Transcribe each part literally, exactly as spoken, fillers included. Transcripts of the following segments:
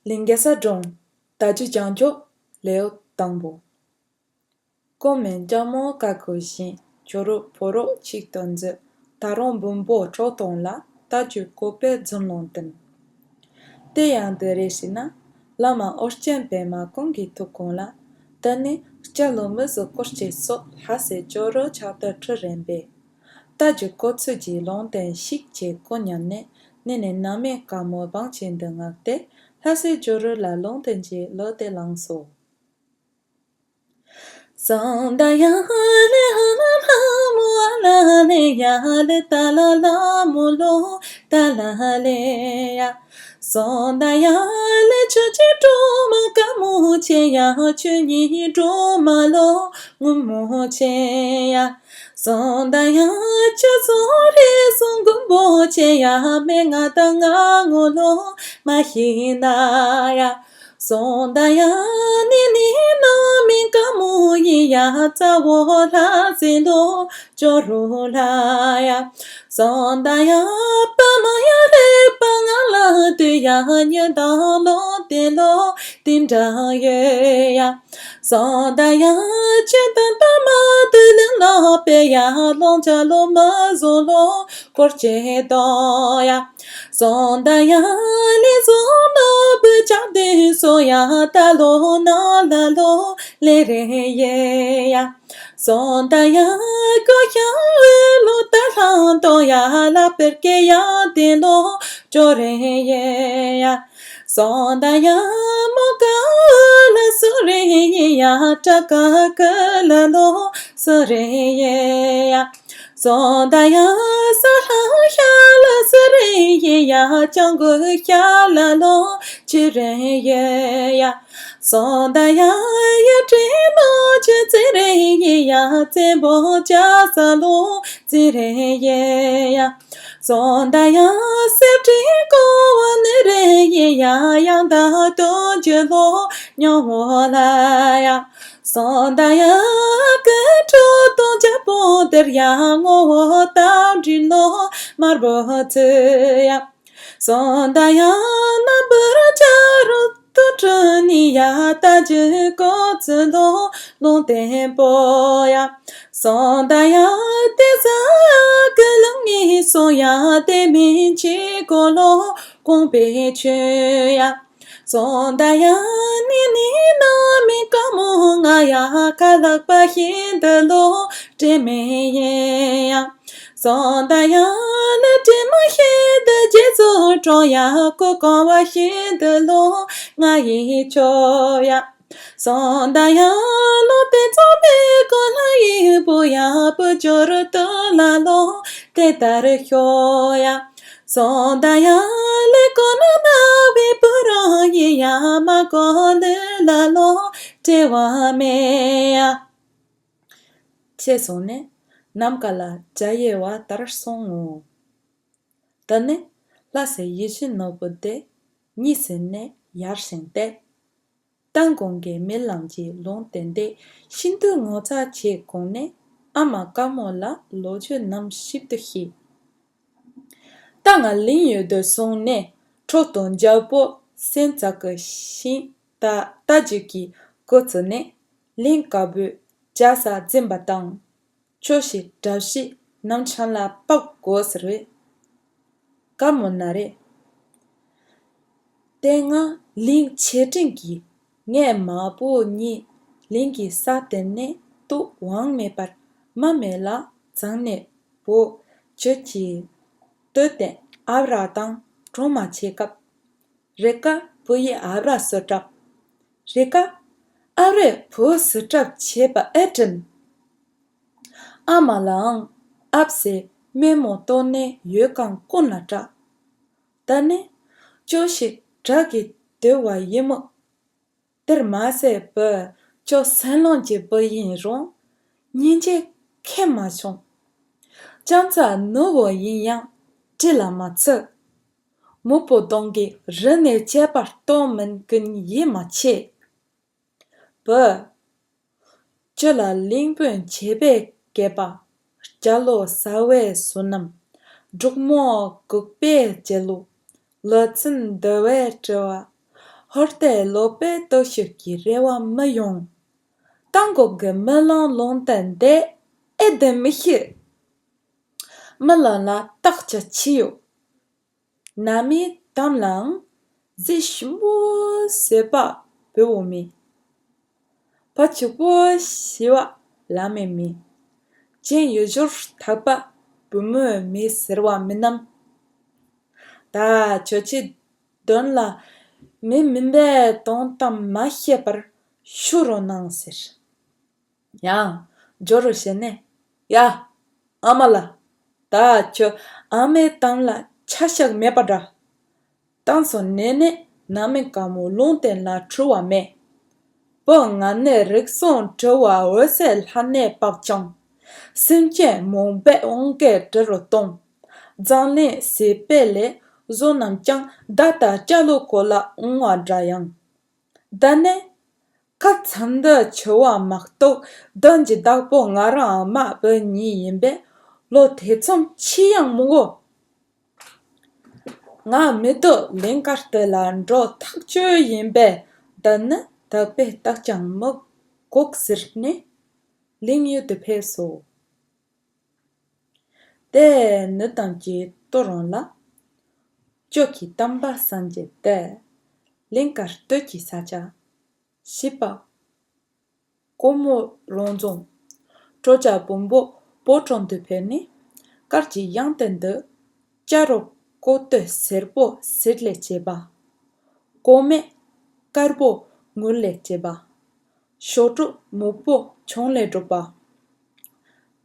ལིང་གེ་ས་སྒྲུང་། ད་ཅི་ཅང་ཅོ། ལེའུ་དང་པོ། ཀོ་མེན་ཅ་མོ་ཀ་ཀུ་ཤིན་ཅོ་རུ་ཕོ་རོ་ཆིག་ཏོ་འཛི། ད་རུང་བུམ་པོ་ཁྲོ་ཐོང་ལ་ད་ཅི་ཀོ་པེ་རྫུན་ལོང་བསྟན། དེ་ཡང་དེ་རེ་ཞིག་ན། བླ་མ་ཨོ་རྒྱན་པད་མ་ཀུན་གྱི་ཐུགས་དགོངས་ལ། ད་ནི་སྐྱ་ལོ་མི་བཟོ་སྐོར་གྱི་སོགས་ལྷ་སྲས་ཅོ་རུ་ཕྱག་ཏུ་ཁྲི་རན་པས། རྟ་རྒྱུག་གོ་ཚུལ་གྱི་ལུང་བསྟན་ཞིག་བྱེད་དགོས་སྙམ་ནས་ནི་ནི་ན་མེ་དཀར་མོ་བང་ཆེན་འདི་མངགས་ཏེ་ལྷ་སྲས་ཅོ་རུ་ལ་ལུང་བསྟན་གྱི་གླུ་དེ་བླངས་སོ། ཅེས་གསུངས་ནས་ནམ་མཁའ་ལ་འཇའ་ཡལ་བ་ལྟར་སོང་ངོ་། ད་ནི་ལྷ་སྲས་ཡིད་བཞིན་ནོར་བུ་དེ་གཉིད་སད་ནས་ཡར་བཞེངས་ཏེ། མདང་དགོང་གི་རྨི་ལམ་གྱི་ལུང་བསྟན་དེ་ཤིན་ཏུ་ངོ་མཚར་ཆེ་དགོངས་ནས་ཨ་མ་དཀར་མོ་ལ་ལོ་རྒྱུས་རྣམས་ཞིབ་ཏུ་བཤད། ད་ང་གླིང་ཡུལ་དུ་སོང་ནས་ཁྲོ་ཐུང་རྒྱལ་པོ་སེམས་རྩ་གི་ཤིང་རྟ་རྟ་རྒྱུག་གི་སྐུ་ཚུགས་ནས་གླིང་དཀར་པོའི་རྒྱལ་ས་འཛིན་པ་དང་། ཁྱོད་ཞིག་གྲབས་ཤིག་ནམ་ཆང་ལ་ཕབ་དགོས་ཟེར་བས། བཀའ་མོལ་ན་རེ། དེ་སྔ་གླིང་ཆེ་འབྲིང་གི་ངའི་མ་བུ་གཉིས་གླིང་གི་ས་དེ་ནས་ཏུ་དབང་མེད་པར་མ་མེད་ལ་བརྫངས་ནས་བུ་ཁྱོད་ཀྱིས་ལྟོས་ཏེ་ཨབ་ར་དང་གྲོགས་མ་བྱེད་སྐབས། རེ་ཀ་བུ་ཡིས་ཨབ་ར་སུ་གྲབས། རེ་ཀ་ཨབ་རས་བུ་སུ་གྲབས་བྱས་པ་ཨེ་དྲན། ཨ་མ་ལའང་ཨབ་སེ་མེ་མོ་གཏོར་ནས་ཡོད་གང་ཀུན་ལ་གྲགས། ད་ནི་ཅོ་ཞིག་བྲག་གི་དུ་བ་ཡིན་མོད། དེར་མ་ཟད་བུ་ཅོ་སེམས་ལོང་གྱི་བུ་ཡིན་རུང་སྙིང་རྗེ་ཁེངས་མ་བྱུང་། ཅང་ཙ་ནུ་བོ་ཡིན་ཡང་དྲིན་ལ་མ་ཚུད། མུ་པོ་གདོང་གི་རི་ནས་བཅད་པ་གཏོང་མིན་ཀུན་ཡིད་མ་ཆེས། བུ། ཁྱོད་ལ་གླིང་དཔོན་བྱེད་པའི་སྐལ་པ། སྐྱ་ལོ་ཟ་བའི་བསོད་ནམས། འབྲུག་མོ་གུག་པའི་སྐྱེས་ལོ། ལོ་ཚན་འདུ་བའི་སྤྲུལ་བ། འཁོར་འདས་ལོག་པའི་སྟོབས་ཤུགས་ཀྱིས་རེ་བ་མི་ཡོང་། བཏང་དགོས་ཀྱི་རྨི་ལམ་ལུང་བསྟན་འདི་ཨེ་བདེན་མི་ཤེས། རྨི་ལམ་ལ་བརྟག་དཔྱད་བྱས་ཡོད། ནམ་ཡིན་དམ་ལའང་གཟི་ཞིམ་པོ་ཟད་པ་བུ་བོ་མེད། ཕ་ཕྱུག་པོ་ཞི་བ་ལམ་མེ་མེད། སྤྱན་ཡིད་འབྱོར་ཐག་པ་བུ་མོ་མེད་ཟེར་བ་མིན་ནམ། ད་ཁྱོད་ཀྱི་དོན་ལ་མི་མིན་པའི་དོན་དམ་མ་བཤད་པར་ཞུ་རོགས་གནང་ཟེར། ཡང་སྦྱོར་རུ་བྱས་ནས། ཡ། ཨ་མ་ལགས། ད་ཁྱོད་ཨ་མའི་གཏམ་ལ་ཆ་བཞག་མེད་པ་འདྲ། གཏམ་སོགས་ནས་ནས་ནམ་མི་དཀའ་མོ་ལུང་བསྟན་ལ་འཁྲུལ་བ་མེད། བུ་ང་ནི་རིགས་གསུམ་འཁྲུལ་བ་འོད་གསལ་ལྷ་ནས་བབས་ཀྱང་། སེམས་ཅན་རྨོངས་པའི་དབང་གིས་འདྲེ་རུ་གཏོང་། མཛངས་བླུན་ཟད་པའི་ལས་བཟོ་རྣམས་ཀྱང་། བརྡ་དང་སྐྱ་ལོ་གོ་ལ་འོང་བ་འདྲ་ཡང་། ད་ནི། ཁ་ཚང་འདི་ཆེ་བ་མ་གཏོགས་བདུན་གྱི་བདག་པོ་ང་རང་མ་བུ་གཉིས་ཡིན་པས། ལོ་ཐེ་ཚོམ་ཅི་ཡང་མི་དགོས། ང་མི་ཐོག་གླིང་དཀར་སྟོད་ལ་འགྲོ་ཐག་ཆོད་ཡིན་པས། འདི་ནི་དག་པའི་རྟགས་ཀྱང་མི་འགོག་ཟེར་ནས་གླིང་ཡུལ་དུ་ཕེབས་སོ། དེ་ནི་དམ་གྱི་ལྟོ་རོང་ལ། ཇོ་ཁྱི་དམ་པ་སངས་རྒྱས་ཏེ། གླིང་དཀར་སྟོད་ཀྱི་ས་ཆ། ཞེས་པ། ཀོ་མོ་རོང་རྫོང་། ཁྲོ་ཆ་བོན་པོ་བོད་དྲུང་དུ་ཕེབས་ནས། དཀར་གྱི་གཡང་རྟེན་དུ། བྱ་རོག་ཀོ་སྟོད་སེར་པོ་གསེར་ལས་བྱས་པ། ཀོ་མེ་དཀར་པོ་དངུལ་ལས་བྱས་པ། ཞོ་དྲུག་སྨུག་པོ་ཆང་ལས་གྲུབ་པ།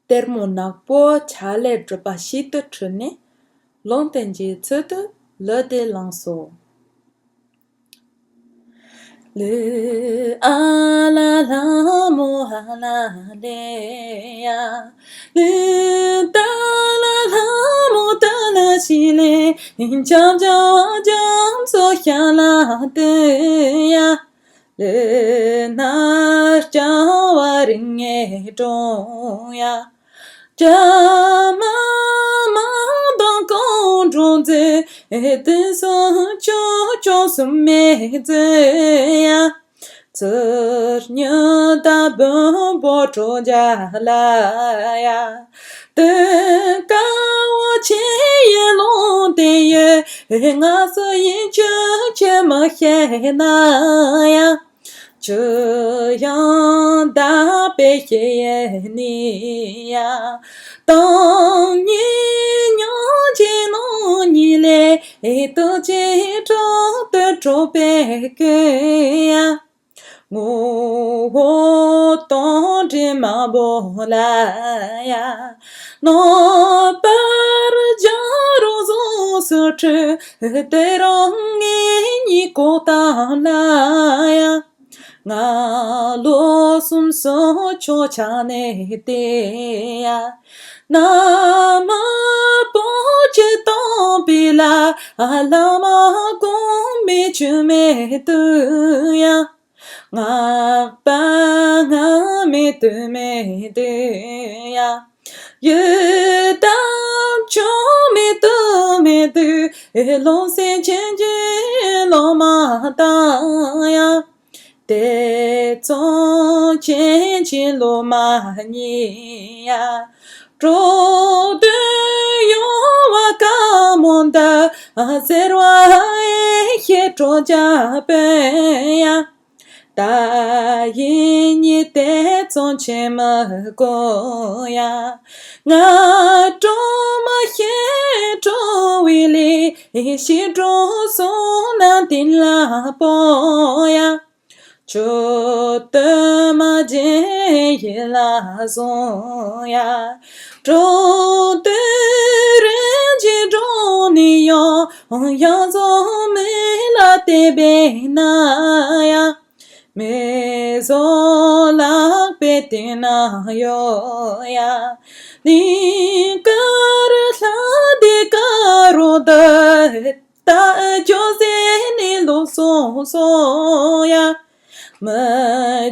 གཏེར་མོ་ནག་པོ་ཆ་ལས་གྲུབ་པ་ཞིག་ཏུ་འཁྲུལ་ནས། ལུང་བསྟན་གྱི་ཚུལ་དུ་ལུས་འདི་བླངས་སོ། ལུས་ཨ་ལ་ལྷ་མོ་ཨ་ལ་ལེ་ཡ། ལུས་ཏ་ལ་ལྷ་མོ་ཏ་ལ་ཤི་ལེ། ལྕམ་ལྕམ་ལྕམ་ཚོ་ཤ་ལ་ཏུ་ཡ། ལུས་ནར་སྐྱ་བ་རིང་ངེ་གྲོང་ཡ། ཅ་མ་མ་དང་གང་གྲོང་མཛེས། དུ་སོ་ཅོ་ཅོ་སུ་མེ་ཛེ་ཡ། ཚུར་ཉོ་ད་བོན་པོ་གྲོ་རྒྱ་ལ་ཡ། དུ་ཀ་བོ་ཆེ་ཡི་ལུང་དེ་ཡོད། ང་སུ་ཡིན་ཆོས་ཆེ་མ་ཤེས་ན་ཡ། ཆུ་ཡང་དག་པའི་ཤེས་ཡོན་ནི་ཡ། དང་ཉིད་མྱོང་བྱེད་ནོ་ཉིད་ལས་ཏོ་ཆེ་གྲོགས་དུ་གྲོགས་པའི་ཀུན་ཡ། ངོ་བོ་དང་དྲི་མ་བོ་ལ་ཡ། ནོ་པར་ཇ་རོ་བཟོ་སུ་ཁྲུ་དེ་རང་ངེད་གཉིས་གོ་ཏང་ལ་ཡ། ང་ལོ་གསུམ་སོ་ཆོ་ཆ་ནས་དེ་ཡ། ན་མ་པོ་ཆེ་དང་པི་ལ་ཨ་ལ་མ་གོང་མི་ཆུ་མེ་དུ་ཡ། ང་པ་ང་མེ་དུ་མེ་དུ་ཡ། ཡུ་དམ་ཆུ་མེ་དུ་མེ་དུ། ལོང་སེ་ཆེན་ཆེན་ལོ་མ་ཏང་ཡ། དེ་ཚོང་ཆེན་ཆེན་ལོ་མ་ཉི་ཡ། གྲོགས་དུ་ཡོང་བ་ཀ་མོ་འདི་ཟེར་བ་ཨེ་ཤེས་གྲོགས་ཅག་པོ་ཡ། ད་ཡིན་ཉི་དེ་ཚོང་ཆེན་མ་གོ་ཡ། ང་གྲོགས་མ་ཤེས་གྲོགས་བི་ལི་ཤི་གྲོགས་སོང་ན་དིན་ལ་པོ་ཡ། ཆོ་ཏོ་མ་ཇེ་ཡི་ལ་སོང་ཡ། གྲོགས་དུ་རེ་ཇི་གྲོགས་ནི་ཡོང་ཡང་སོང་མི་ལ་དེ་བས་ན་ཡ། མེ་བཟོ་ལག་པའི་སྟེང་ན་ཡོད་ཡ། ནི་ཀར་ལྷ་དེ་ཀ་རོ་ད། ད་ཇོ་ཟེ་ནི་ལོ་སོང་སོང་ཡ། མ་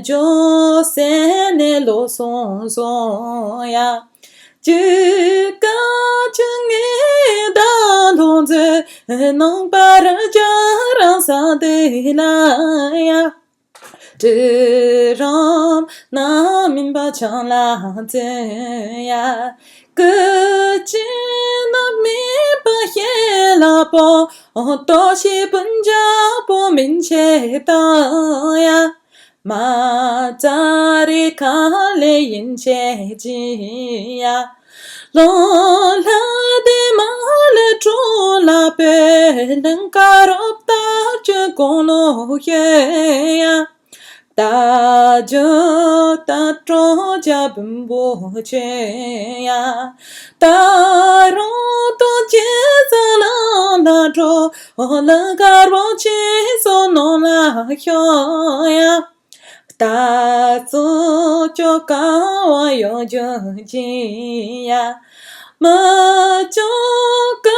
ཇོ་ཟེ་ནི་ལོ་སོང་སོང་ཡ། ཅི་ཀ་ཅི་ངེ་ད་ལོ་ཛེ་ནང་པར་ཇ་རང་ ས་དེ་ལ་ཡ། དྲི་རང་ན་མིན་པ་ཆང་ལ་བཙུན་ཡ། ཀུ་ཅི་ན་མིན་པ་ཤེས་ལ་པོ། ལྟོ་ཤེས་སྤུན་ཆ་པོ་མིན་ཆེ་དང་ཡ། མ་ཙ་རེ་ཁ་ལེ་ཡིན་ཆེ་ཅི་ཡ། ལོ་ལ་དེ་མ་ལ་གྲོ་ལ་པེ་ལང་ཀ་རོབ་ཏ་ཅུ་གོང་ལོ་ཤེ་ཡ། ད་ཇོ་ད་གྲོ་ཇ་བུམ་པོ་ཆེ་ཡ། ད་རོ་ཏོ་ཅེ་ས་ལ་ལ་གྲོ་ལ་ཀ་རོ་ཆེ་སོ་ནོ་ལ་ཤོ་ཡ། ད་ཙོ་ཅོ་ཀ་བ་ཡོ་ཇོ་ཅི་ཡ། མ་ཅོ་ཀ་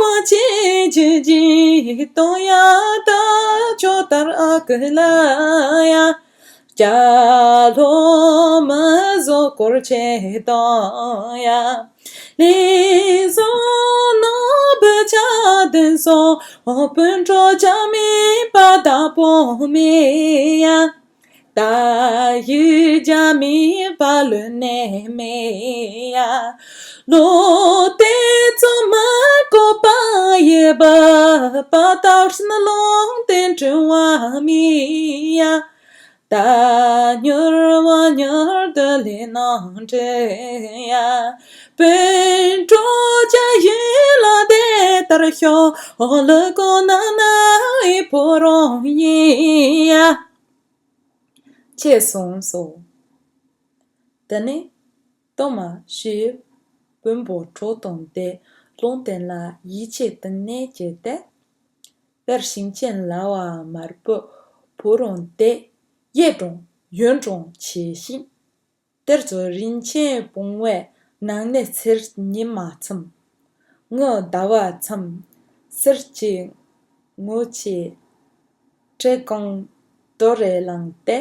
བ་ཅི་ཅི་ཅི་ཏོ་ཡ། ད་ཅོ་ཏར་ཨ་ཀི་ལ་ཡ། ཅ་ལོ་མ་ཟོ་སྐོར་ཆེ་ཏོ་ཡ། ལི་ཟོ་ནོ་བུ་ཆ་དན་སོ་སྤུན་གྲོགས་ཆ་མི་པ་ད་པོ་མི་ཡ། ད་ཡུལ་རྒྱ་མི་བ་ལོན་ནས་མེ་ཡ། ལོ་དེ་ཚོ་མ་གོ་པ་ཡེ་བ་པ་ཏར་སྣ་ལོང་དེ་དྲི་བ་མི་ཡ། ད་མྱུར་བ་མྱུར་དུ་ལེ་ནང་དྲི་ཡ། པེན་ཀྲོ་ཅ་ཡུལ་ལ་དེ་ལྟར་ཤོག་ལུ་གོ་ན་ན་ཨི་ཕོ་རོང་ཡིན་ཡ། ཅེས་གསུངས་སོ། དེ་ནས་གཏོར་མ་ཞུས། བོན་པོ་ཁྲོ་ཐུང་དེ་ལུང་བསྟན་ལ་ཡིད་ཆེས་བཏང་ནས་བྱས་ཏེ། དཔལ་ཞིང་ཆེན་ལ་བ་དམར་པོ་བུ་རོང་དེ་གཡས་འགྲོ་གཡོན་འགྲོ་བྱས་ཤིང་། དེར་ཚོ་རིན་ཆེན་བུང་བའི་ནང་ནས་གསེར་ཉི་མ་མཚམས། དངུལ་ཟླ་བ་མཚམས། གསེར་གྱི་དངུལ་གྱི་བྲེ་གང་དོ་རེ་བླངས་ཏེ།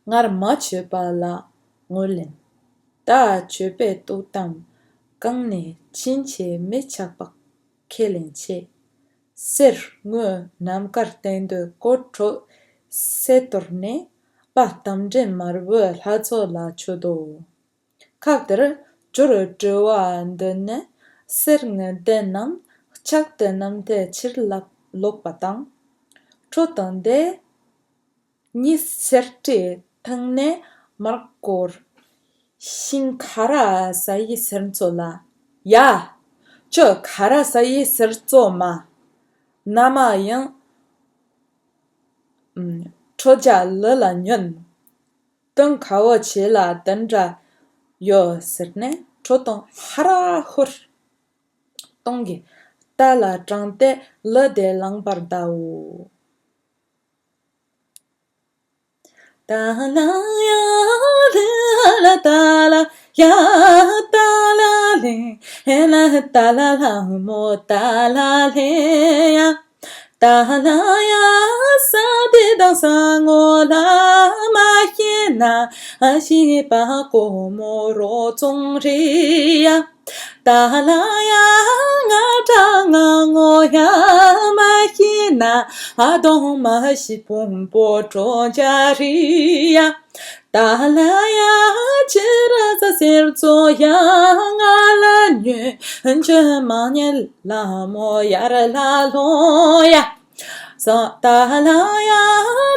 སྔར་མ་མཆོད་པ་ལ་ངོས་ལེན། ད་མཆོད་པའི་ཏོག་ཏམ་གང་ནས་ཕྱིན་ཆད་མི་ཆག་པ་ཁས་ལེན་ཆེ། གསེར་དངུལ་ནམ་མཁར་སྟེང་དུ་བཀོད་འཕྲོ་སེ་གཏོར་ནས་དཔལ་རྟ་མགྲིན་དམར་པོའི་ལྷ་ཚོགས་ལ་མཆོད་དོ། སྐབས་དེར་ཇོ་རུ་སྤྲུལ་བ་འདི་ནི་གསེར་དངུལ་ལྡན་རྣམས་ལྕགས་ཏེ་བསྣམས་ཏེ་ཕྱིར་ལོག་པ་དང་། ཁྲོ་ཐུང་དེ་གཉིས་གསེར་ཁྲིའི་ཐང་ནས་མར་བསྐོར་ཞིང་ཁ་ར་ས་ཡི་གསེར་མཚོ་ལ། ཡ། ཁྱོད་ཁ་ར་ས་ཡི་གསེར་མཚོ་མ། ན་མ་ཡང་ཁྲོ་རྒྱ་ལི་ལ་ཉོན། སྟོན་ཁ་བོ་ཆེ་ལ་དེ་འདྲ་ཡོད་ཟེར་ནས་ཁྲོ་ཐུང་ཧ་ར་ཧུར་གཏོང་གི་རྟ་ལ་དྲངས་ཏེ་ལི་དེ་ལངས་པར་གདའོ། ཏ་ལ་ཡ་ལི་ལ་ཏ་ལ་ཡ་ཏ་ལ་ལེ་ལ་ཏ་ལ་ལ་མོ་ཏ་ལ་ལེ་ཡ། ཏ་ལ་ཡ་ས་དེ་དང་ས་ངོ་ལ་མ་ཤེས་ན་ཨ་ཤེས་པ་ཀོ་མོ་རོ་ཙོང་རེ་ཡ། ཏ་ལ་ཡ་ང་ཏྲ་ང་ངོ་ཡ་མ་ཤེས་ན་ཨ་དོང་མ་ཤི་ཕུང་པོ་གྲོ་འཇའ་རི་ཡ། ཏ་ལ་ཡ་ཅི་ར་ས་སེར་ཚོ་ཡ་ང་ལ་ཉོན་ཅི་མ་ཉལ་ལ་མོ་ཡར་ལ་ལོ་ཡ། ས་ཏ་ལ་ཡ་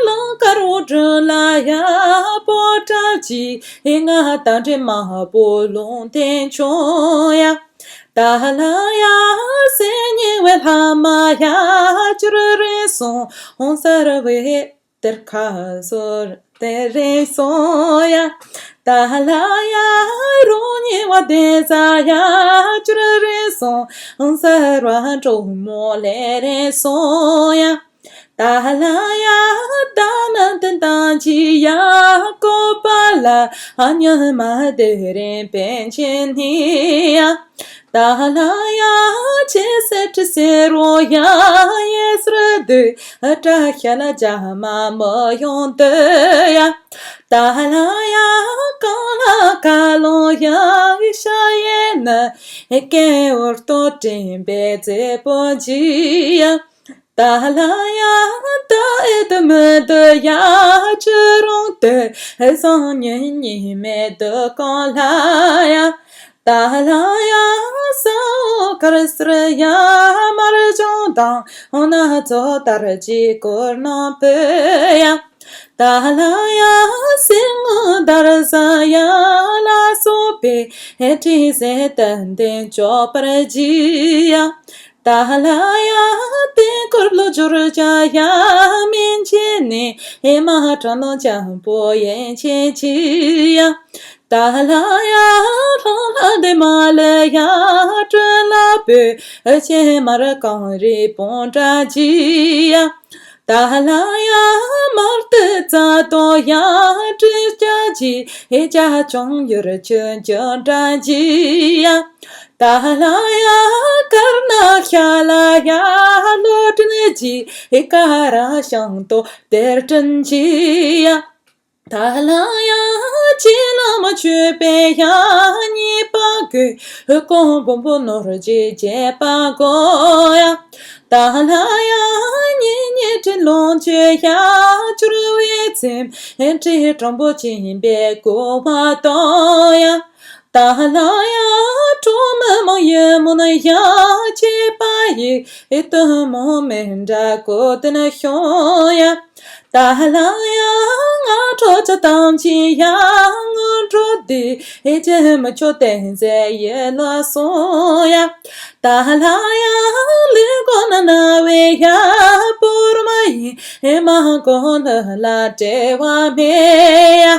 ལོ་ཀ་རུ་དྲུ་ལ་ཡ་པོ་ཏྲ་ཅི་ང་ཏ་དྲི་མ་པོ་ལུང་བསྟན་ཆོ་ཡ། ཏ་ལ་ཡ་སེ་ཉི་བའི་ལྷ་མ་ཡ་ཅུར་རེ་སོང་ཧོང་ས་ར་བའི་དེར་ཁ་སོར་དེ་རེ་སོང་ཡ། ཏ་ལ་ཡ་རོ་ཉི་བ་དེ་ས་ཡ་ཅུར་རེ་སོང་ཧོང་ས་ར་གྲོ་མོ་ལེ་རེ་སོང་ཡ། ཏ་ལ་ཡ་ཏ་ན་ཏན་ཏན་ཅི་ཡ་ཀོ་པ་ལ་ཨ་ཉ་མ་དེ་རེ་པན་ཆེན་ནི་ཡ། ཏ་ལ་ཡ་ཅེ་སེ་ཏྲི་སེ་རོ་ཡ་ཡེ་སྲ་དུ་ཨ་ཏྲ་ཤ་ལ་ཇ་མ་མོ་ཡོང་དུ་ཡ། ཏ་ལ་ཡ་ཀ་ལ་ཀ་ལོ་ཡ་ཤ་ཡེ་ན་ཨེ་ཀེ་འོར་ཏོ་ཏྲིན་པེ་ཙེ་པོ་ཇི་ཡ། ད་ལྷ་ཡ་ད་ཨེ་ཏི་མི་དུ་ཡ་ཅི་རུང་དུ་ཨེ་སང་ཉིན་ཉི་མེད་དུ་གང་ལྷ་ཡ། ད་ལྷ་ཡ་སང་ཀར་སར་ཡ་མར་ཅུང་དང་ཧོ་ན་ཚོ་དར་གྱི་སྐོར་ནང་བུ་ཡ། ད་ལྷ་ཡ་སེང་དར་ས་ཡ་ལ་སོགས་པའི་ཨེ་ཁྲི་སེ་ཏན་ཏན་ཅོག་པར་གྱི་ཡ། ད་ལྷ་ཡ་དེ་འཁོར་ལོ་སྦྱོར་བྱ་ཡ་མན་ཆད་ནས་ཨེ་མ་དྲང་ལོ་འཇམ་པོ་ཡན་ཆད་ཀྱི་ཡ། ད་ལྷ་ཡ་ལྷོ་ལྷ་འདི་མ་ལ་ཡ་སྤྲུལ་ལ་བོད་ཨེ་ཆེ་མར་གངས་རི་བོང་བྲག་གྱི་ཡ། ད་ལྷ་ཡ་མར་དུ་རྩ་དོ་ཡ་སྤྲུལ་སྐྱ་གྱི་ཨེ་ཅ་ཅོང་ཡུར་ཆུ་འཇོ་འདྲ་གྱི་ཡ། ད་ལྷ་ཡ་དཀར་ནག་ཤ་ལ་ཡ་ལོ་དྲིལ་གྱི་ཨེ་ཀ་ར་ཤང་ཏོ་དེར་དྲིན་གྱི་ཡ། ད་ལྷ་ཡ་ཅི་ལ་མ་ཆོད་པའི་ཡ་གཉིས་པ་གོས་ཀོང་བུམ་པོ་ནོར་གྱི་བྱེད་པ་གོ་ཡ། ད་ལྷ་ཡ་གཉིས་གཉིས་དྲིལ་ལོངས་སྤྱོད་ཡ་བཅུར་བའི་ཚེམས་ཁྲི་དྲོན་པོ་བཅིངས་པའི་གོ་བ་གཏོང་ཡ། ད་ལྷ་ཡ་གྲོགས་མི་མང་ཡིད་སྨོན་ཡ་བྱེད་པ་ཡི་ཨེ་ཏུ་མོ་མི་འདྲ་གོ་དུ་ན་ཤོང་ཡ། ད་ལྷ་ཡ་ང་ཁྲོ་ཆ་དང་ཅི་ཡ་ངུ་འགྲོ་དུས་ཨེ་ཅི་མི་ཆོག་བསྟན་ཟེར་ཡེ་ལ་སོང་ཡ། ད་ལྷ་ཡ་ལུས་གོ་ན་ན་བའི་ཡ་པོར་མ་ཡིན་ཨེ་མ་གོ་ལ་ལ་བྲེལ་བ་མེད་ཡ།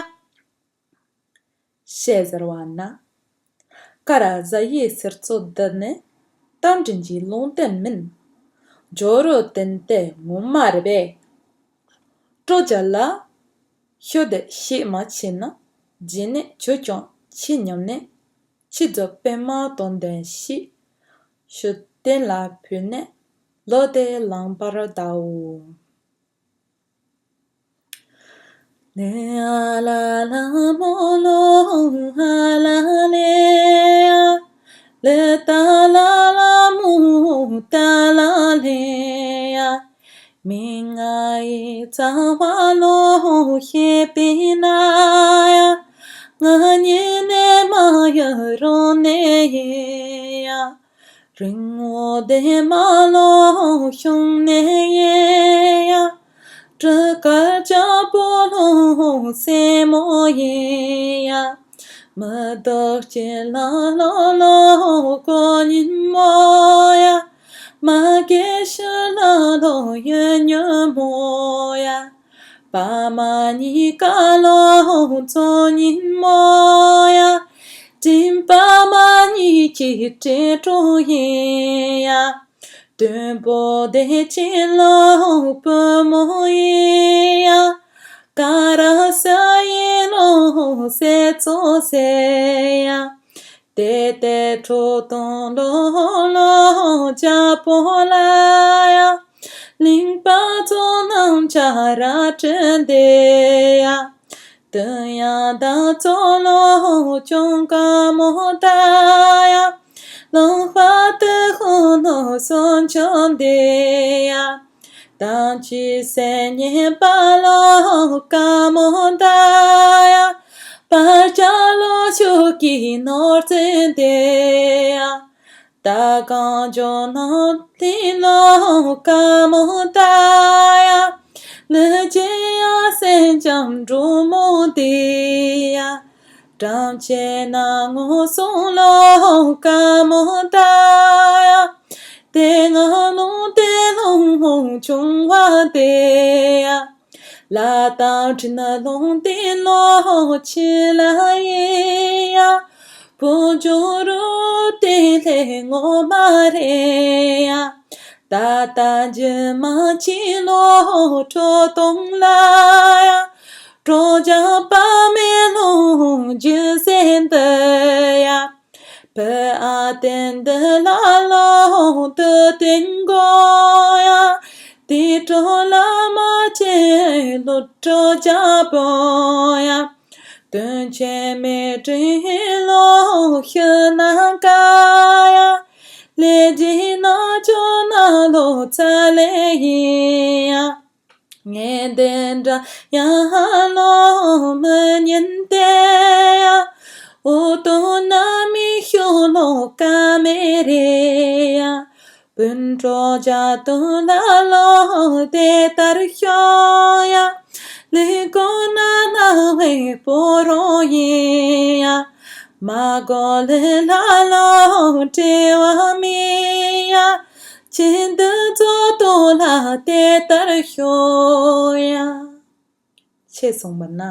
ཞེས་ཟེར་བ་ན། ཀ་ར་ཟ་ཡི་ཟེར་ཚོ་འདི་ནི་རྟ་མགྲིན་གྱི་ལུང་བསྟན་མིན། ཇོ་རུ་བསྟན་ཏེ་ངོ་མ་རེད་པས། སྤྲོ་བྱ་ལ་ཤོད་དེ་ཤེས་མ་ཆེ་ན་རྗེས་ནས་ཁྱོད་ཀྱང་ཆེ་སྙམ་ནས་ཆི་ཛོ་པད་མ་དོན་ལྡན་ཞིག་ཤོད་བསྟན་ལ་ཕུལ་ནས་ལོ་དེ་ལང་པར་གདའོ། ལེ་ཨ་ལ་ལ་མོ་ལོ་ཨ་ལ་ལེ་ཡ། ལེ་ཏ་ལ་ལ་མོ་ཏ་ལ་ལེ་ཡ། མི་ང་ཡི་ཚ་བ་ལོ་ཤེས་པི་ན་ཡ། ང་ཉེ་ནེ་མ་ཡ་རོ་ནེ་ཡ། རིང་བོ་དེ་མ་ལོ་བྱུང་ནས་ཡེ་ཡ། སྤྲུལ་དཀར་ལྕགས་པོ་ལོ་སེ་མོ་ཡེ་ཡ། མི་ལྡོག་ཅན་ལ་ལོ་ལོ་གོ་ཉིན་མོ་ཡ། མ་སྐྱེས་ཕྱིར་ལ་ལོ་ཡོན་ཉོན་མོ་ཡ། པ་མ་གཉིས་ཀ་ལོ་ཚོ་ཉིན་མོ་ཡ། སྤྲིན་པ་མ་གཉིས་ཀྱི་སྤྲིན་གྲོགས་ཡིན་ཡ། དོན་པོ་བདེ་ཆེན་ལོ་བུ་མོ་ཡིན་ཡ། ཀ་ར་ས་ཡི་ལོ་སེ་ཚོ་སེ་ཡ། དེ་ལྟའི་ཁྲོ་ཐུང་ལོ་ལོ་བྱ་པོ་ལ་ཡ། གླིང་པ་ཚོ་རྣམས་ཆ་ར་བྲལ་འདི་ཡ། དུན་ཡ་ད་ཚོ་ལོ་ཅུང་དཀའ་མོ་ད་ཡ། ལོང་པ་དུ་ཧོ་ནོ་སོན་ཆོ་འདི་ཡ། དང་ཅི་སེ་ཉེ་པ་ལོ་དཀའ་མོ་ད་ཡ། པར་ཅ་ལོ་ཤུགས་ཀྱིས་ནོར་བཙན་དེ་ཡ། ད་གང་ཇོ་ནང་ཏི་ལོ་དཀའ་མོ་ད་ཡ། ལུ་ཅི་ཡ་སེན་ཅང་འགྲོ་མོ་དེ་ཡ། བྲམ་ཆེ་ན་ངོ་སོང་ལོ་དཀའ་མོ་ད་ཡ། དེ་ང་ལོང་དེ་ལོང་ཆུང་བ་དེ་ཡ། ལ་དང་ཁྲི་ན་ལོང་དེ་ལོ་ཆི་ལ་ཡེ་ཡ། བུ་ཇོ་རུ་དེ་ལེ་ངོ་མ་རེ་ཡ། ད་ད་ཇི་མ་ཆི་ལོ་ཁྲོ་གཏོང་ལ་ཡ། གྲོ་ཇ་པ་མེ་ལོང་ཇི་སེ་འདི་ཡ། བུ་ཨ་བསྟན་འདི་ལ་ལོ་དུ་བསྟན་དགོ་ཡ། དེ་གྲོ་ལ་མ་ཆེ་ལོ་གྲོ་ཇ་པོ་ཡ། དོན་ཆེན་མེ་དྲིན་ལོ་ཤི་ན་ཀ་ཡ། ལས་ཀྱི་རྣལ་འབྱོར་ནང་ལོག་རྩ་ལས་ཡིན་ཡ། ངས་དེ་འདྲ་ཡང་ལོ་མི་ཉན་ཏེ་ཡ། འུ་དུ་ན་མི་ཤོ་ལོ་ཀ་མེ་རེ་ཡ། སྤུན་གྲོགས་རྒྱ་དུ་ལ་ལོ་དེ་ལྟར་ཤོ་ཡ། ལི་གོ་ན་ན་བའི་པོ་རོ་ཡིན་ཡ། མ་གོ་ལེ་ལ་ལོ་བྲེལ་བ་མི་ཡ། ཅི་འདི་ཚོ་དོ་ལ་དེ་ལྟར་ཤོ་ཡ། ཅེས་གསུངས་པ་ན།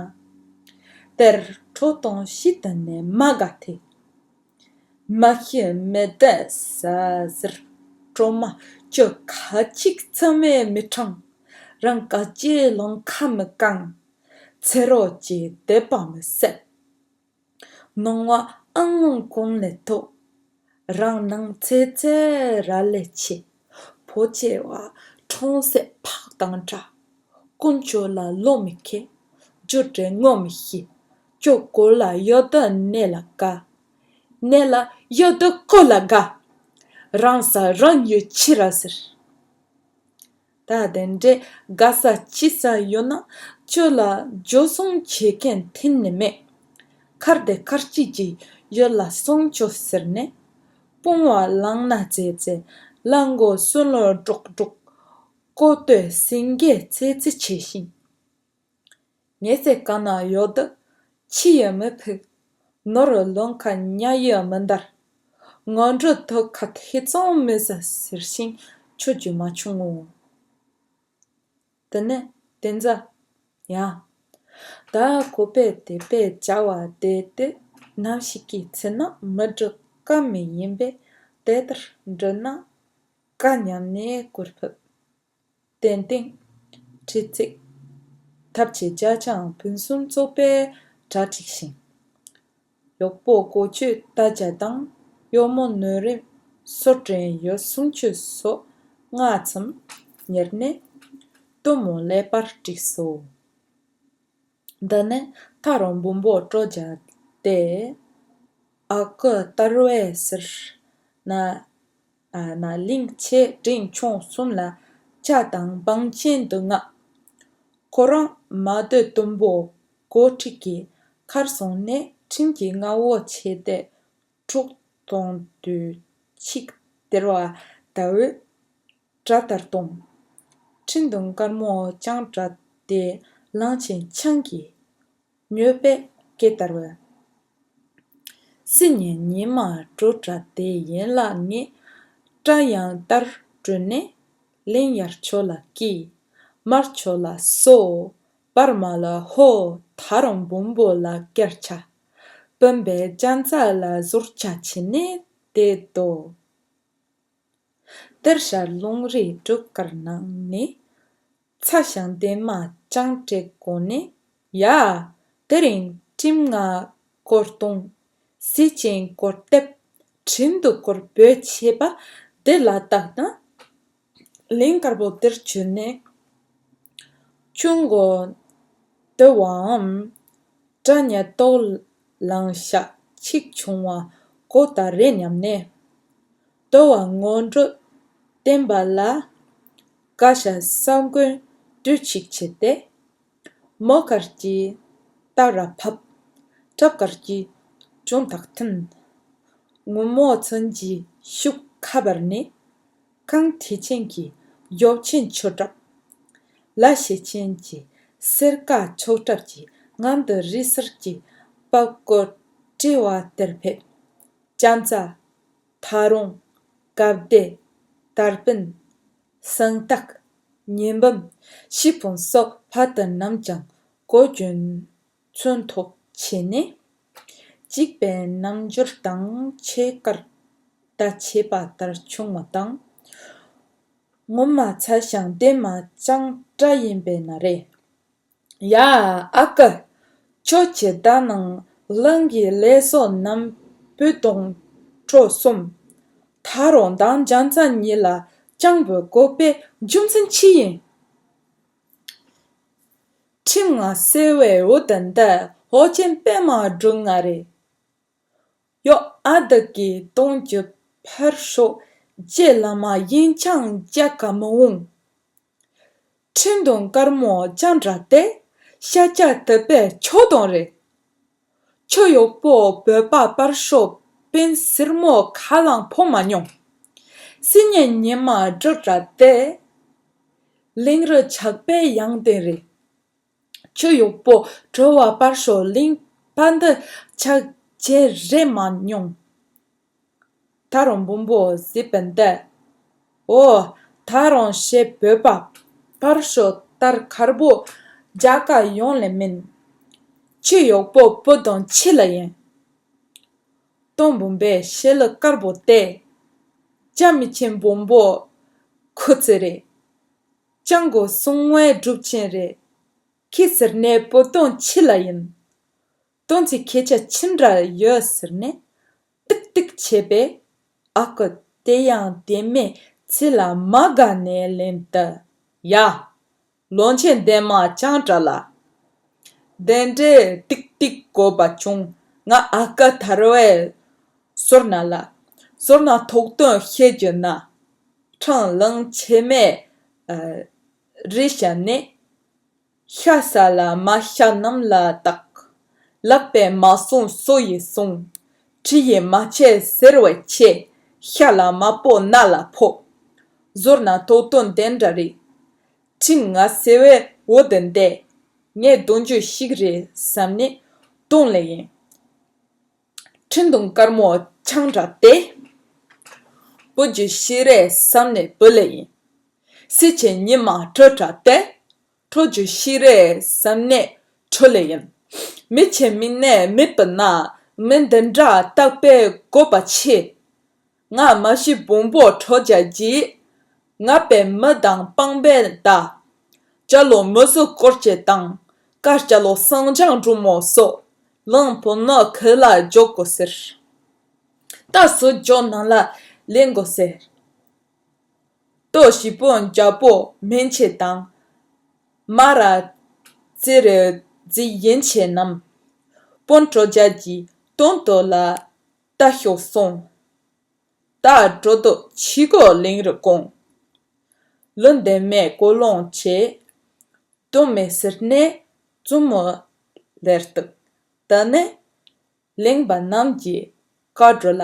དེར་ཁྲོ་དོང་ཤི་དུ་ནས་མ་དགའ་ཐེ། མ་ཤི་མི་དད་ཟ་ཟེར། གྲོ་མ་ཅོ་ཁ་ཅིག་ཚང་མས་མི་འཕྲང་། རང་ག་ཅེ་ལོང་ཁ་མི་གང་། ཚེ་རོགས་ཀྱི་དད་པ་མི་སད། ནང་བ་ཨང་ལོང་གོང་ལས་ཐོག་རང་ནང་ཚེ་ཚེ་ར་ལས་ཆེ། ཕོ་ཆེ་བ་ཁྲོང་སེ་ཕག་དང་འདྲ། དཀོན་མཆོག་ལ་བློ་མི་ཁེལ། རྒྱུ་འབྲས་ངོ་མི་ཤེས། ཅོ་གོ་ལ་ཡོད་དུ་གནས་ལ་དགའ། གནས་ལ་ཡོད་དུ་གོ་ལ་དགའ། རང་ས་རང་ཡོད་ཕྱི་ར་ཟེར། ད་དེ་འདྲའི་དགའ་ས་ཅི་ས་ཡོད་ན་ཁྱོད་ལ་འགྱོ་སོང་བྱེད་མཁན་འཐེན་ནི་མེད། ཁར་དེ་ཁར་ཅི་ཅི་ཡོད་ལ་སོང་ཆོག་ཟེར་ནས། དཔུང་བ་ལང་ན་ཙེ་ཙེ། ལ་མགོ་སུན་ལོ་སྒྲོག་སྒྲོག་ཀོ་སྟོད་སེང་གེ་ཙེ་ཙེ་བྱེད་བཞིན། ངས་ཚེ་གང་ན་ཡོད་དུ་ཕྱི་ཡི་མི་ཕུག་ནོར་ལོང་ཁ་ཉ་ཡི་མི་འདར། ངོ་འགྲོ་ཐོག་ཁ་ཐེ་ཚོང་མི་ཟ་ཟེར་ཞིང་ཆོ་རྒྱུ་མ་བྱུང་ངོ་། དེ་ནས་དེ་ཛ། ཡ། ད་ཁོ་པས་དེ་པས་བྱ་བ་དེ་དེ་ནམ་ཞིག་གི་ཚེ་ན་མི་འགྲུབ་ཀ་མེད་ཡིན་པས་དེ་ལྟར་འགྲུབ་ན་ཀ་སྙམ་ནས་གུར་ཕུབ། ཏན་ཏན། ཁྲི་བརྩིགས། ཐབས་ཆེ་རྒྱ་ཆང་ཕུན་སུམ་ཚོགས་པའི་གྲ་སྒྲིག་ཤིང་། གཡོག་པོ་གོ་ཆོད་རྟ་བརྒྱ་དང་གཡོག་མོ་ནོར་རིམ་སོ་བྲན་ཡོད་སུམ་ཅུ་སོགས་སྔ་མཚམས་ཉེར་ནས་སྟོན་མོ་ལེགས་པར་བསྒྲིགས་སོ། འདི་ནི་ཐ་རོང་བོན་པོ་སྤྲོ་རྒྱལ་ཏེ། ཨ་ཀི་དར་བས་ཟེར་ན། ཨ་ན་གླིང་ཆེ་འབྲིང་ཆུང་གསུམ་ལ་ཇ་དང་བང་ཆེན་དུ་མངགས། ཁོ་རང་མ་སྡོད་དུམ་བུ་གོ་ཁྲིག་གི་ཁར་སོང་ནས་ཁྲིམས་ཀྱི་མངའ་འོག་ཆེ་སྟེ་འཁྲུག་གཏོང་དུས་ཆིག་སྟེར་བ་ལྟ་བུའི་གྲ་ལྟར་གཏོང་། ཁྲིན་ཏུང་དཀར་མོ་ལྕང་གྲ་དེ་གླང་ཆེན་ཆང་གིས་མྱོས་པའི་སྐད་ལྟར་བས། སྲིད་ཉིན་ཉི་མ་དྲོ་གྲ་དེ་ཡན་ལག་ངས་སྐྲ་ཡང་ལྟར་བྲོས་ནས་གླིང་ཡར་ཕྱོགས་ལ་ཀི། མར་ཕྱོགས་ལ་སོ། བར་མ་ལ་ཧོ། ཐ་རོང་བོན་པོ་ལ་སྐྱར་ཆ། བུམ་པའི་སྤྱན་རྩ་ལ་ཟུར་ཆ་བྱས་ནས་བསྡད་དོ། དེར་ཤར་ལུང་རིའི་གྲུ་ཁར་ནང་ནས་ཚ་ཞང་འདན་མ་ལྕང་སྤྲེལ་གོ་ནས། ཡ། དེ་རིང་ཁྲིམས་ང་སྐོར་གཏོང་། སྲིད་ཅན་སྐོར་ལྟེབ། ཁྲིན་ཏུ་སྐོར་བོད་ཆེ་བ་འདི་ལ་བཏགས་ན། གླིང་དཀར་པོ་དེར་བྱོན་ནས་ཆུ་མགོ་དུ་བའམ་སྐྲ་ཉལ་ཏོག་ལང་ཤ་ཆིག་བྱུང་བ་གོ་ད་རེ་སྙམ་ནས། དུ་བ་ངོ་འགྲོ་བསྟན་པ་ལ་ཀ་ཤ་ས་མགོན་དུས་ཆིག་བྱས་ཏེ། མོ་དཀར་གྱི་སྟག་ར་ཕབ། སྐྲ་དཀར་གྱི་ཅུང་ཐག་འཐེན། ངུ་མོ་ཚན་གྱི་ཤུགས་ཁ་བར་ནས། གངས་ཐིག་ཆེན་གྱི་ཡོབ་ཆེན་ཆོས་གྲགས། ལ་ཤེད་ཆེན་གྱི་སེར་ཀ་ཆོས་གྲགས་ཀྱི་ངང་དུ་རི་སེར་གྱི་པགས་ཀོ་བཀྲེས་བ་དེར་ཕེབས། ཅན་ཙ། ཐ་རུང་། སྐབས་བདེ། དར་སྤུན། སང་སྟག་ཉི་འབུམ། ཤི་ཕུང་སོགས་ཕ་དུ་རྣམས་ཀྱང་གོ་གྱོན་ཚོན་ཐོག་ཆེ་ནས། གཅིག་པའི་རྣམ་འགྱུར་དང་ཆེ་དཀར་ད་ཆེ་བ་ལྟར་བྱུང་བ་དང་། ངོ་མ་ཚ་ཞང་འདན་མ་ལྕང་སྤྲ་ཡིན་པས་ན་རེ། ཡ། ཨ་ཀི། ཁྱོད་ཀྱི་ད་ནང་གླིང་གི་ལས་བཟོ་རྣམས་བུ་དང་ཁྲོ་གསུམ། ཐ་རོང་དང་ཅན་ཙ་གཉིས་ལ་སྤྱང་པོའི་བཀོད་པའི་རྒྱུ་མཚན་ཅི་ཡིན། ཁྲིམས་ང་སེ་བའི་འུ་དན་ད་ཧོ་ཆེན་པད་མ་སྒྲུང་ང་རེད། ཡོ་ཨ་དག་གི་གཏོང་རྒྱུ་ཕར་ཤོག་རྗེ་བླ་མ་གཡེན་འཕྱང་རྒྱ་གར་མི་འོང་། འཕྲིན་གཏོང་དཀར་མོ་སྤྱང་དྲགས་ཏེ། ཤཱཀྱ་ཐུབ་པའི་ཕྱོགས་གཏོང་རེད། ཁྱོད་གཡོག་པོ་བོད་པ་པར་ཤོག་པན་སེར་མོ་ཁ་ལང་ཕོ་མ་མྱོང་། སྲིད་ཉན་ཉི་མ་སྒྲོ་དྲགས་ཏེ། གླིང་རུ་ཆགས་པའི་ཡང་སྟེང་རེད། ཁྱོད་གཡོག་པོ་གྲོ་བ་པར་ཤོག་གླིང་པ་འདི་ཆགས་བྱེད་རེད་མ་མྱོང་། ད་རུང་འབུམ་པོ་གཟིགས་པ་འདི། ཨོ། ད་རུང་ཞེ་བོད་པ་པར་ཤོག་ལྟར་མཁར་པོ་རྒྱ་གར་ཡོང་ལེ་མིན། ཁྱོད་གཡོག་པོ་བུ་དང་ཁྱི་ལ་ཡིན། སྟོང་འབུམ་པའི་ཤེལ་དཀར་པོ་སྟེ། ཅ་མི་ཆེན་འབུམ་པོ་ཁུ་ཚི་རེད། སྤྱང་གོ་སྲུང་བའི་སྒྲུབ་ཆེན་རེད། ཁྱི་ཟེར་ནས་བུ་སྟོང་ཁྱི་ལ་ཡིན། སྟོང་ཚེ་ཁྱེད་ཅག་ཅི་འདྲ་ཡོད་ཟེར་ནས། ཏིག་ཏིག་བྱས་པས། ཨ་ཁུ་དེ་ཡང་དེ་མེད་ཚེ་ལ་མ་དགའ་ནས་ལན་དུ། ཡ། ལོ་ཆེན་འདན་མ་སྤྱང་དྲགས་ལ། དེ་འདྲའི་ཏིག་ཏིག་དགོས་པ་བྱུང་། ང་ཨ་ཁུ་ཐར་བའི་ཟོར་ན་ལ། ཟོར་ན་ཐོག་དོན་བཤད་རྒྱུ་ན། ཁྲང་ལང་ཆེ་མེད་རི་ཤ་ནས། ཤ་ཟ་ལ་མ་ཤ་གནམ་ལ་བཏགས། ལག་པས་མ་བཟུང་སོ་ཡིས་བཟུང་། གྲི་ཡིས་མ་བྱས་གཟེར་བས་བྱས། ཤ་ལ་མ་ཕོག་སྣ་ལ་ཕོག། ཟོར་ན་ཐོག་དོན་དེ་འདྲ་རེད། ཁྲིམས་ང་ཟེར་བའི་འོ་དེ་འདས། ངས་གདོང་རྒྱུད་ཞིག་རེད་བསམ་ནས་གདོང་ལེ་ཡིན། འཕྲིན་གཏོང་དཀར་མོ་སྤྱང་དྲགས་ཏེ། བུ་རྒྱུད་ཞིག་རེད་བསམ་ནས་བུ་ལེ་ཡིན། སྲིད་ཆེན་ཉི་མ་གྲོ་དྲགས་ཏེ། ཁྲོ་རྒྱུད་ཞིག་རེད་བསམ་ནས་ཁྲོ་ལེ་ཡིན། མི་ཆེ་མི་གནས་མི་སྤུ་ན། མི་འདི་འདྲ་བཏགས་པའི་དགོས་པ་ཆེ། ང་མ་ཤི་བོང་བུ་ཁྲོ་རྒྱལ་གྱིས། ང་པའི་མི་དང་སྤང་པའི་མདའ། སྐྱ་ལོ་མི་སུ་སྐོར་བྱེད་དང་། ཀ་སྐྱ་ལོ་སང་ལྗང་འབྲུག་མོ་སོགས། གླང་བུ་ནི་ཁུ་ལ་འཇོག་དགོས་ཟེར། རྟ་སུ་འཇོག་ནང་ལ་ལེན་དགོས་ཟེར། ལྟོ་ཞིབ་པོ་འཇའ་པོ་མན་ཆད་དང་། མ་ར་ཙི་རི་རྫི་ཡན་ཆད་རྣམས། དཔོན་ཁྲོ་རྒྱལ་གྱིས་དོན་དུ་ལ་རྟ་ཤོག་སོང་། རྟ་འགྲོ་དོ་ཕྱི་སྒོ་གླིང་རུ་དགོངས། ལུང་ལྡན་མའི་ཀོ་ལོང་ཆེ། དོན་མེད་ཟེར་ནས་བཙུན་མོ་ལེར་བཏུག། ད་ནི་གླིང་པ་རྣམས་ཀྱི་བཀའ་སྒྲུབ་ལ།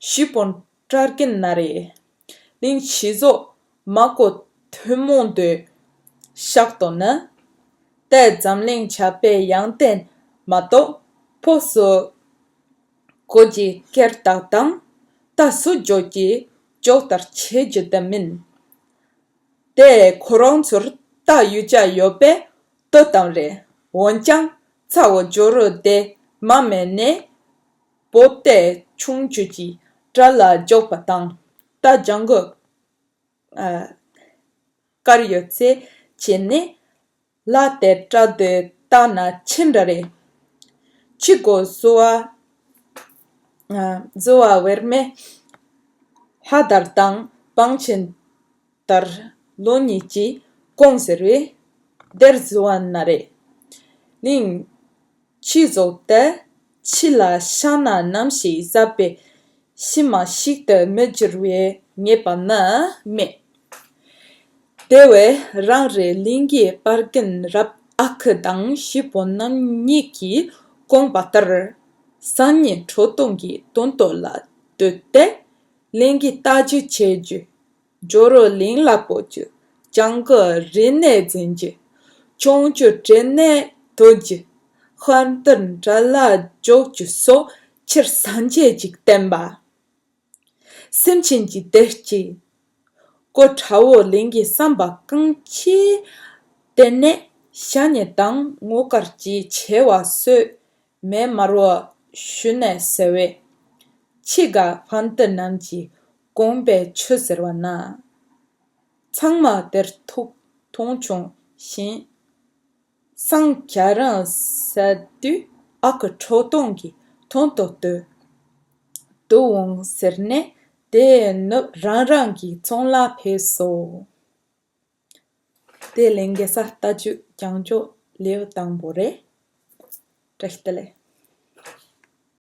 ཞུས་དཔོན་སྐྲ་རྒན་ན་རེ། གླིང་ཕྱི་ཟོག་མ་གོ་ཐུན་མོང་དུ་བཤགས་དོ་ནི། དེ་འཛམ་གླིང་ཆགས་པའི་ཡང་སྟེང་མ་གཏོགས། ཕོ་སོ་གོ་གྱི་སྐེར་བཏགས་དང་། རྟ་སུ་འཇོག་གི་འཇོག་ལྟར་བྱེད་རྒྱུ་དེ་མིན། དེ་ཁོ་རང་ཚོར་རྟ་ཡོད་ཅག་ཡོད་པས་ལྟོས་དང་རེད། འོན་ཀྱང་ཚ་བོ་ཇོ་རུ་དེ་མ་མེད་ནས་བོ་དེ་ཆུང་ཆུང་གི་སྐྲ་ལ་འཇོག་པ་དང་། རྟ་ལྗང་གུ་ཨ་དཀར་ཡོད་ཚེ་བྱས་ནས་ལ་དེ་སྐྲ་དེ་བཏགས་ན་ཅི་འདྲ་རེད། ཕྱི་སྒོ་བཟོ་བ་ཨ་བཟོ་བ་ཝེར་མེ་ལྷ་དར་དང་བང་ཆེན་དར་ལོ་གཉིས་ཀྱིས་གོང་ཟེར་བས་དེར་བཟོ་བ་ན་རེ། གླིང་ཕྱི་ཟོག་དེ་ཕྱི་ལ་ཤ་ན་ནམ་ཞིག་ཟ་བའི་ཕྱི་མ་ཞིག་ཏུ་མི་འགྱུར་བའི་ངེས་པ་ནི་མེད། དེ་བས་རང་རེ་གླིང་གི་པར་རྒན་རབ་ཨ་ཁུ་དང་ཞི་བོ་རྣམ་གཉིས་ཀྱིས་དགོངས་པ་ལྟར། སང་ཉིན་ཁྲོ་ཐུང་གི་དོན་དུ་ལ་སྡོད་དེ། གླིང་གི་རྟ་རྒྱུག་བྱེད་རྒྱུ། ཇོ་རུ་གླིང་ལ་སྤོ་རྒྱུ། ལྕང་གི་རི་ནས་འཛིན་རྒྱུ། ཆུང་ཆུང་བྲེ་ནས་དོན་རྒྱུ། དཔལ་ལྡན་དགྲ་ལ་འཇོག་རྒྱུ་སོགས་ཕྱིར་སངས་རྒྱས་ཀྱིས་བསྟན་པ། སེམས་ཅན་གྱི་བདེ་སྐྱིད། གོ་ཁྲ་བོ་གླིང་གི་བསམ་པ་གང་ཆེ། དེ་ནས་ཞག་ཉིན་དང་ངོ་དཀར་གྱི་ཆེ་བ་སོས་མེ་དམར་བོ་ཞུ་ནས་ཟེར་བས། ཆི་ག་ཕན་ཏི་རྣམས་ཀྱིས་དགོངས་པའི་ཆུ་ཟེར་བ་ན། ཚང་མ་དེར་ཐུག་མཐོང་བྱུང་ཞིང་། སང་ག་རང་ཟ་དུས་ཨ་ཁུ་ཁྲོ་ཐུང་གི་དོན་དུ་སྡོད་དུ་འོང་ཟེར་ནས་དེ་ནུབ་རང་རང་གི་ཚོང་ལ་ཕེབས་སོ། དེ་ལས་འགེལ་ས་རྟ་རྒྱུག་རྒྱང་འཇོག་ལེའུ་དང་པོ་རེད། བཀྲ་ཤིས་བདེ་ལེགས།